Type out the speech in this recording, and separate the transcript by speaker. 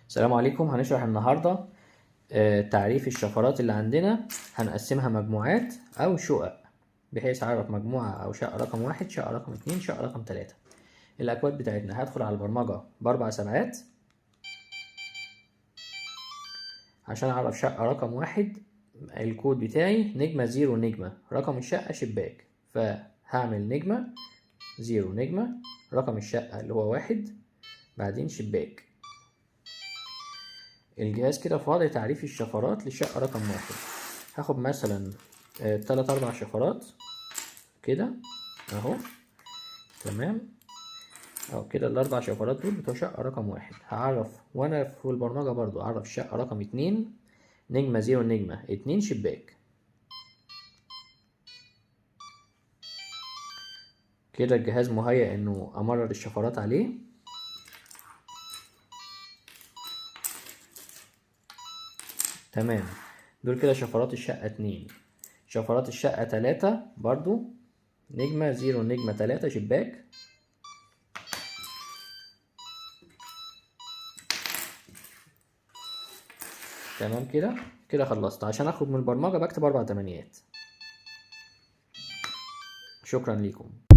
Speaker 1: السلام عليكم. هنشرح النهاردة تعريف الشفرات اللي عندنا. هنقسمها مجموعات أو شقق، بحيث أعرف مجموعة أو شقة رقم 1، شقة رقم 2، شقة رقم 3. الأكواد بتاعتنا هدخل على البرمجة ب4 سبعات عشان أعرف شقة رقم 1. الكود بتاعي نجمة 0 نجمة، رقم الشقة شباك، فهعمل نجمة 0 نجمة رقم الشقة اللي هو 1 بعدين شباك. الجهاز كده في وضع تعريف الشفرات للشقة رقم 1. هاخد مثلا، 3 4 شفرات كده اهو، تمام، اهو كده الاربع شفرات دول بتوع شقة رقم 1. هعرف وانا في البرمجة برضو اعرف شقة رقم 2 نجمة 0 نجمة 2 شباك. كده الجهاز مهيأ انه امرر الشفرات عليه. تمام، دول كده شفرات الشقة 2. شفرات الشقة 3 برضو نجمة 0 نجمة 3 شباك. تمام كده، كده خلصت. عشان اخرج من البرمجة بكتب 4 تمانيات. شكرا لكم.